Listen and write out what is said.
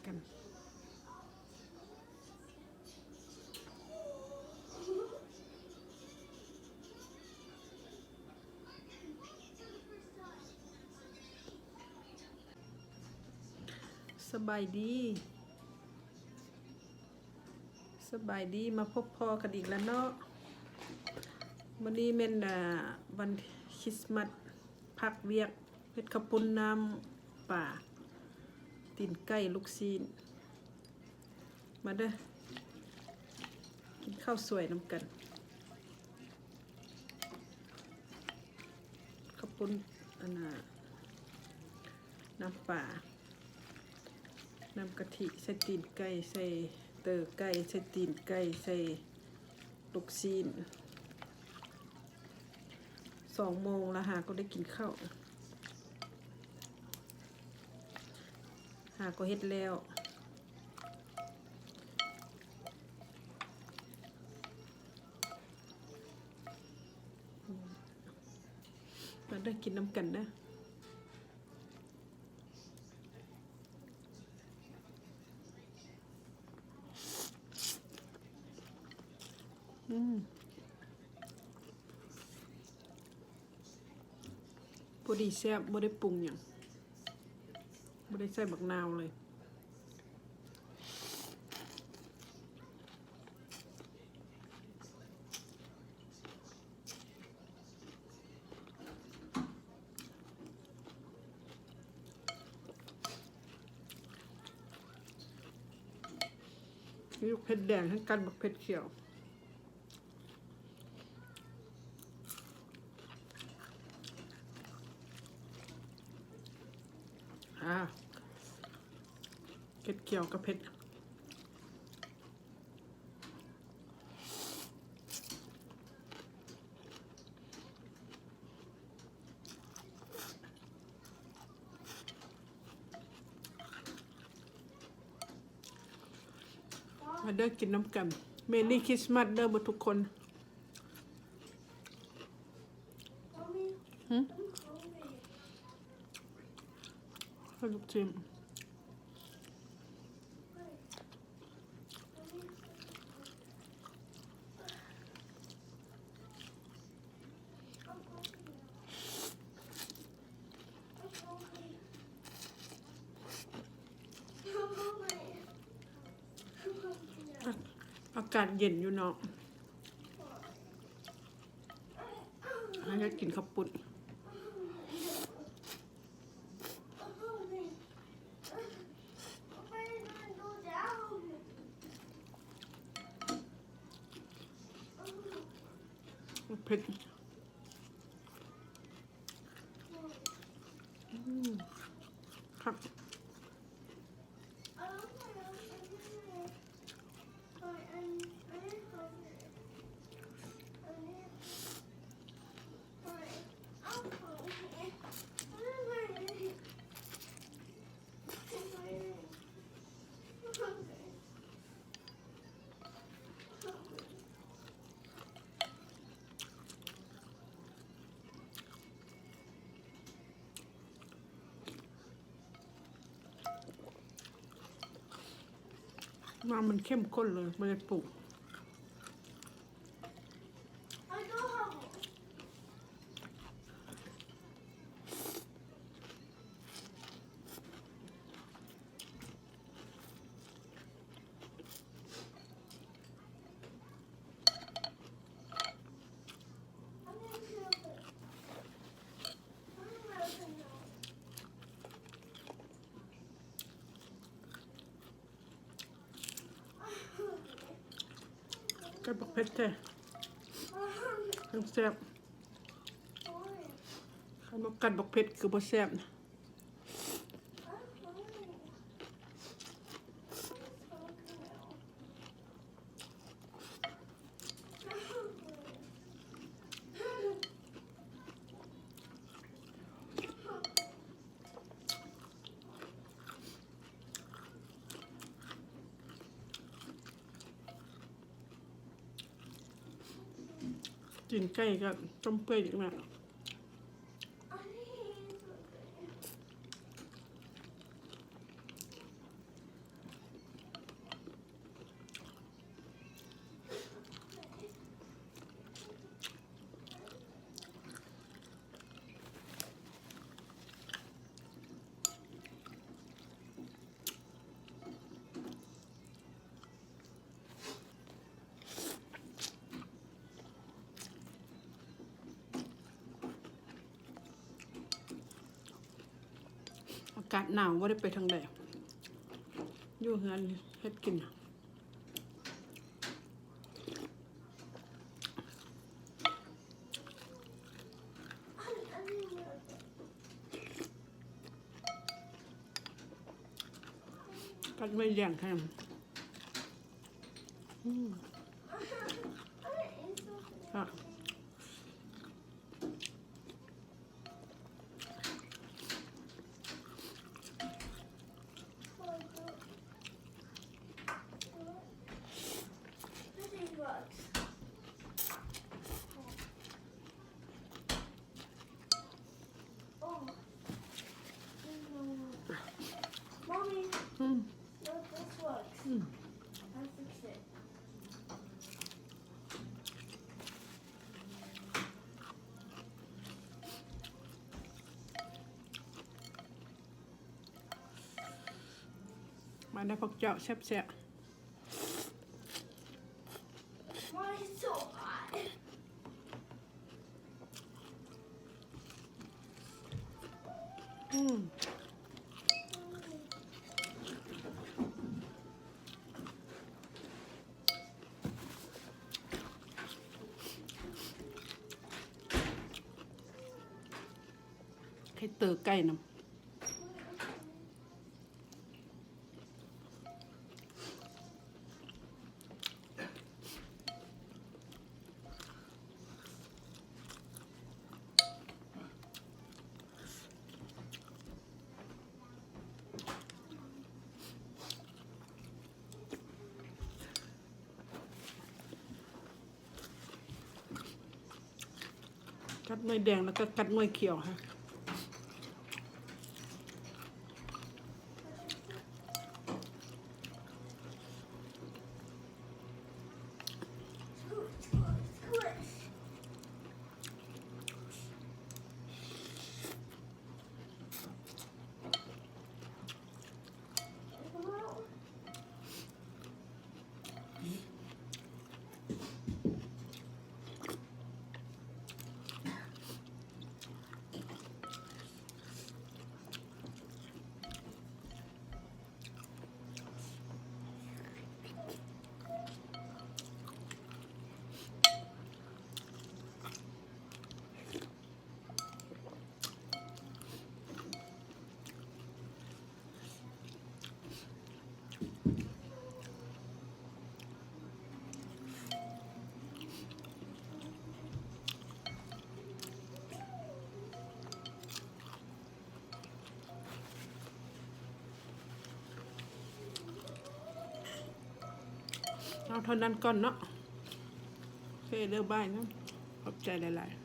ກັນ. ສະບາຍດີ ສະບາຍດີ ມາພົບພໍ້ກັນອີກແລ້ວເນາະ. ມື້ນີ້ແມ່ນ ອາ ວັນຄຣິສມາສ ພັກວຽກ ເຮັດເຂົ້າປຸ້ນນ້ຳປາ ຕີນໄກ່ ລູກຊີ້ນ. ມາເດີ ກິນເຂົ້າສວຍນຳກັນ. ເຂົ້າປຸ້ນ ອັນນ່າ ນ້ຳປາ ນ້ຳກະທິ ໃສ່ຕີນໄກ່ ໃສ່ເຕີໄກ່ ໃສ່ຕີນໄກ່ ໃສ່ລູກຊີ້ນ. ສອງໂມງລະຫາກໍໄດ້ກິນເຂົ້າ ຫາກໍເຮັດແລ້ວ. ມາເດີ ກິນນຳກັນເດີ. ອືມ ພໍດີແຊບ ບໍ່ໄດ້ປຸງຫຍັງ ບໍ່ໄດ້ໃສ່ບັກນາວເລີຍ. ມີບັກເຜັດແດງ ທັງກັນບັກເຜັດຂຽວ. ອາ ເຜັດຂຽວກັບເຜັດ ມາເດີ ກິນນຳກັນ. Merry Christmas ເດີເບິດທຸກຄົນ. ຫຶ ໃຫ້ລູກຊິ້ນ. ອາ ອາກາດເຢັນຢູ່ເນາະ. ໃຫ້ໄດ້ກິນເຂົ້າປຸ້ນ. ເຜັດ ອືມ ຄັກ. ນ້ຳມັນເຂັ້ມຂຸ້ນເລີຍ ບໍ່ໄດ້ປຸງ. ກັບບັກເຜັດແທ້ ຈັ່ງແຊບ. ຄັນບໍ່ກັດບັກເຜັດຄືບໍ່ແຊບ. ຕີນໄກ່ກໍຕົ້ມເປື່ອຍອີກແລ້ວ. າດໜາວບໍ່ໄດ້ໄປທາງໃດ ຢູ່ເຮືອນເຮັດກິນ. ກັດໄມ້ແດງແຮງ ອືມ ອະ. Mommy, ອືມ look, this works. ອືມ I fixed it. ມາເດີພວກເຈົ້າ ແຊບໆ. Why is it so hot? ອືມ ເຮັດເຕີໄກ່ນຳ. ກັດໜ່ວຍແດງ ແລ້ວກໍກັດໜ່ວຍຂຽວ ເອົາເທົ່ານັ້ນກ່ອນເນາະ. ໂອເຄເດີ ບາຍເນາະ. ຂອບໃຈຫຼາຍໆ.